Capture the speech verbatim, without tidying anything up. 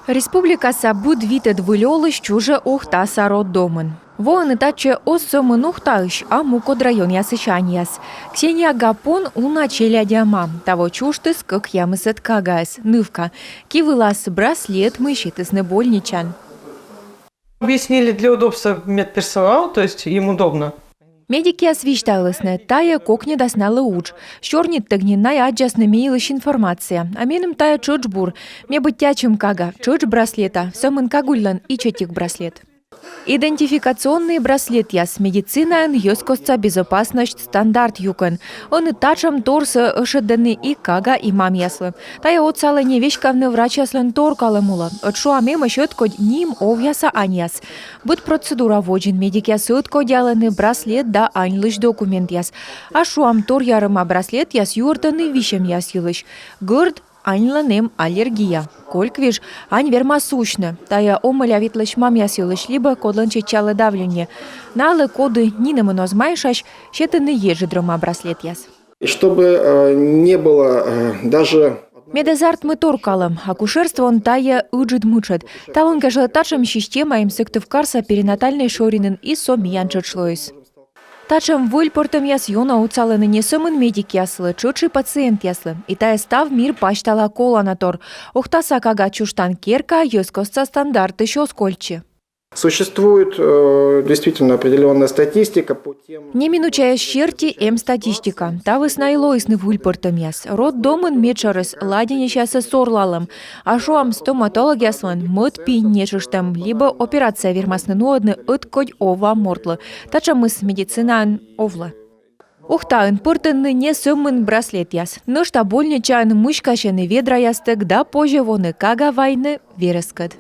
Республикаса быд витӧд выль олысь чужӧ Ухтаса роддомын. Воӧны татчӧ оз сӧмын Ухтаысь, а мукӧд районъясысь аньяс. Ксения Гапон уна челядя мам. Таво чужтіс кӧкъямысӧд кагаӧс, нывка. Ки вылас браслет, мый сетісны больничаын. Объяснили для удобства медперсонал, то есть им удобно. Медикъяс висьталісны, тайӧ кокньӧдас налы удж. Сёрниттӧг нин найӧ аддзасны ми йылысь информация. А меным тайӧ тшӧтш бур. Ме быттьӧ ачым кага, тшӧтш браслета, сӧмын кагульлӧн ичӧтик браслет. Идентификационнӧй браслетъяс медицинаын йӧзкостса безопасность стандарт юкӧн. Ӧні татшӧмторсӧ ӧшӧдӧны и кага, и мамъяслы. Тайӧ отсалӧ не веськавны врачьяслӧн торкалӧм улӧ. Ӧд шуам, эмӧсь ӧткодь ним овъяса аньяс. Быд процедура водзын медикъяс ӧткодялӧны браслет да аньлысь документъяс. А шуам, торъярӧма браслетъяс юӧртӧны висьӧмъяс йылысь. Гӧрд — аньлӧн эм аллергия. Кольквиж — ань вермас усьны. Тайӧ омӧля витлысь мамъяс йылысь либӧ кодлӧн чеччалӧ давление. Налы, коді нинӧмӧн оз майшась, сетӧны еджыдрӧма браслетъяс. И чтобы э, не было э, даже Медӧс артмы торкалӧм. Акушерствоын тайӧ ыджыд мытшӧд. Талункешла татшӧм система эм Сыктывкарса перинатальнӧй шоринын, и со миян тшӧтш лоис. Татшӧм выльпӧртӧмъяс ёна отсалӧны не сӧмын медикъяслы, тшӧтш и пациентъяслы. И тайӧ став мир пасьтала колана тор. Ухтаса кага чужтан керка йӧзкостса стандартысь оз кольччы. Существует э, действительно определенная статистика по тем... Неминучаяс серти эм статистика. Та вӧсна и лоисны выльпӧртӧмъяс. Роддомын медшӧрыс ладьӧньысьясӧс орлалӧм. А шуам, стоматологъяслӧн мӧд пинь нетшыштӧм либӧ операция вермасны нуӧдны ӧткодь овва мортлы. Татшӧмыс медицинаын овлӧ. Ухтаын пӧртӧны не сӧмын браслетъяс. Нӧшта больничаын мыськасьӧны ведраястӧг да позьӧ воны кага вайны верӧскӧд.